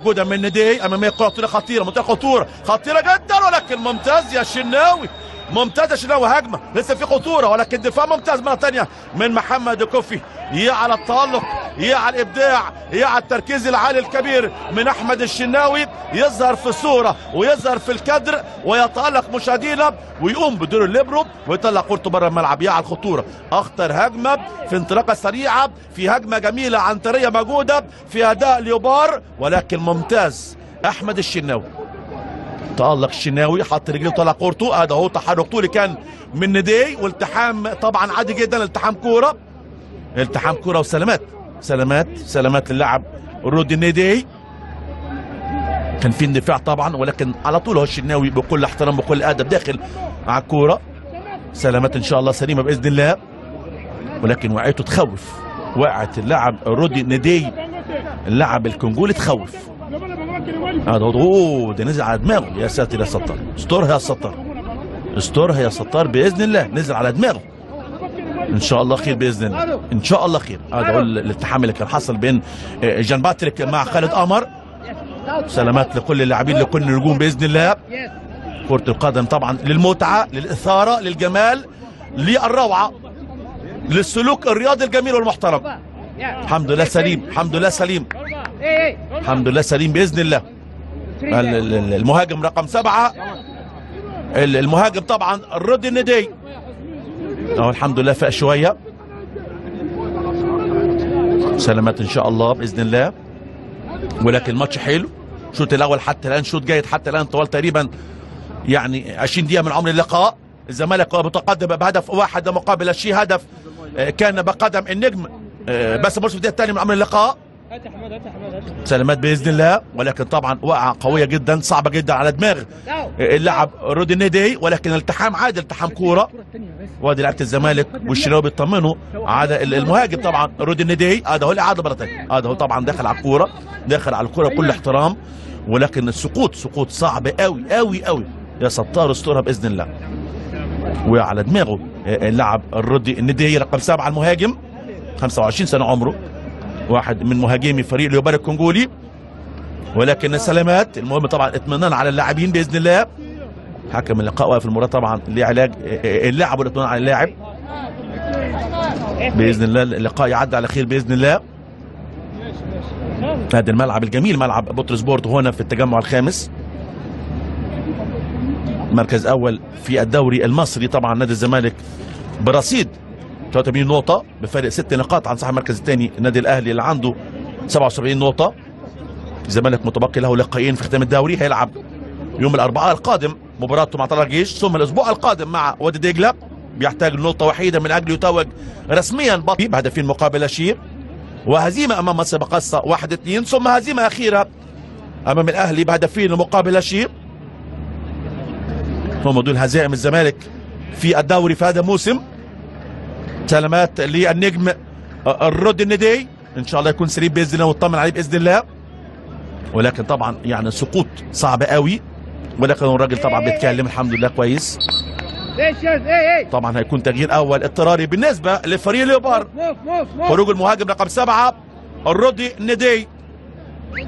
جوده من ندي امامية، كره طويلة خطيرة، منطقة خطورة خطيرة جدا، ولكن ممتاز يا شناوي، ممتاز يا شناوي. هجمة لسه في خطورة، ولكن دفاع ممتاز مرة ثانية من محمد كوفي. يا على التالق، يا على الابداع، يا على التركيز العالي الكبير من احمد الشناوي، يظهر في الصورة ويظهر في الكادر ويتالق مشاهدينا، ويقوم بدور الليبرو ويطلع كورته بره الملعب. يا على الخطورة، اخطر هجمة في انطلاقة سريعة، في هجمة جميلة عنتريه موجودة في اداء ليوبار، ولكن ممتاز احمد الشناوي. تألق الشناوي، حط رجله وطلع كورته. ادي اهو تحرك طولي كان من ندي، والتحام طبعا عادي جدا، التحام كورة، التحام كورة، وسلامات سلامات سلامات للاعب رودي ندي. كان في اندفاع طبعا، ولكن على طول هو الشناوي بكل احترام بكل ادب داخل على الكورة. سلامات ان شاء الله سليمة باذن الله، ولكن وقعته تخوف، وقعت اللاعب رودي ندي اللاعب الكونغولي تخوف. هذا اوه ده نزل على دماغه، يا ساتر يا ستار، استرها يا ستار، استرها يا ستار باذن الله، نزل على دماغه. ان شاء الله خير باذن الله، ان شاء الله خير. هذا هو الالتحام اللي كان حصل بين جان باتريك مع خالد قمر. سلامات لكل اللاعبين، لكل النجوم باذن الله. كرة القدم طبعا للمتعة، للإثارة، للجمال، للروعة، للسلوك الرياضي الجميل والمحترم. الحمد لله سليم، الحمد لله سليم، الحمد لله سليم باذن الله. المهاجم رقم 7، المهاجم طبعا رودي الندي، اهو الحمد لله فاق شوية. سلامات ان شاء الله باذن الله. ولكن الماتش حلو، الشوط الاول حتى الان شوط جيد حتى الان، طوال تقريبا يعني 20 دقيقة من عمر اللقاء. الزمالك متقدم بهدف واحد مقابل لا شيء، هدف كان بقدم النجم بس مرسي في الدقيقة الثانية من عمر اللقاء. سلامات باذن الله، ولكن طبعا وقعه قوية جدا صعبة جدا على دماغ اللاعب رودي ندي، ولكن التحام عادل، التحام كورة. وادي لعيبة الزمالك والشناوي بيطمنوا على المهاجم طبعا رودي ندي. ادي اهو الاعادة مرة ثانية، ادي اهو طبعا داخل على الكورة، داخل على الكورة بكل احترام، ولكن السقوط سقوط صعب قوي قوي قوي. يا ستار استرها باذن الله. وعلى دماغه اللاعب رودي ندي رقم 7 المهاجم، 25 سنة عمره، واحد من مهاجمي فريق ليوبار الكونغولي. ولكن سلامات، المهم طبعا اطمئنان على اللاعبين باذن الله. حكم اللقاء واقف المباراة طبعا لعلاج اللاعب والاطمئنان على اللاعب باذن الله. اللقاء يعدي على خير باذن الله. هذا الملعب الجميل، ملعب بتروسبورت هنا في التجمع الخامس، مركز اول في الدوري المصري. طبعا نادي الزمالك برصيد 83 نقطة بفارق 6 نقاط عن صاحب المركز الثاني النادي الأهلي اللي عنده 77 نقطة. الزمالك متبقي له لقاءين في ختام الدوري، هيلعب يوم الأربعاء القادم مباراته مع طلائع الجيش، ثم الأسبوع القادم مع وادي دجلة. بيحتاج نقطة وحيدة من أجل يتوج رسميا بطل بهدفين مقابل لا شيء، وهزيمة أمام مصر مقاصة 1-2، ثم هزيمة أخيرة أمام الأهلي بهدفين مقابل لا شيء. هم دول هزائم الزمالك في الدوري في هذا الموسم. سلامات للنجم الرودي الندي، ان شاء الله يكون سليم باذن الله ونطمن عليه باذن الله. ولكن طبعا يعني سقوط صعب قوي، ولكن الراجل طبعا بيتكلم الحمد لله كويس. طبعا هيكون تغيير اول اضطراري بالنسبة لفريق ليوبار، خروج المهاجم رقم 7 الرودي الندي.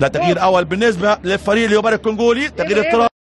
ده تغيير اول بالنسبة لفريق ليوبار الكونغولي، تغيير اضطراري.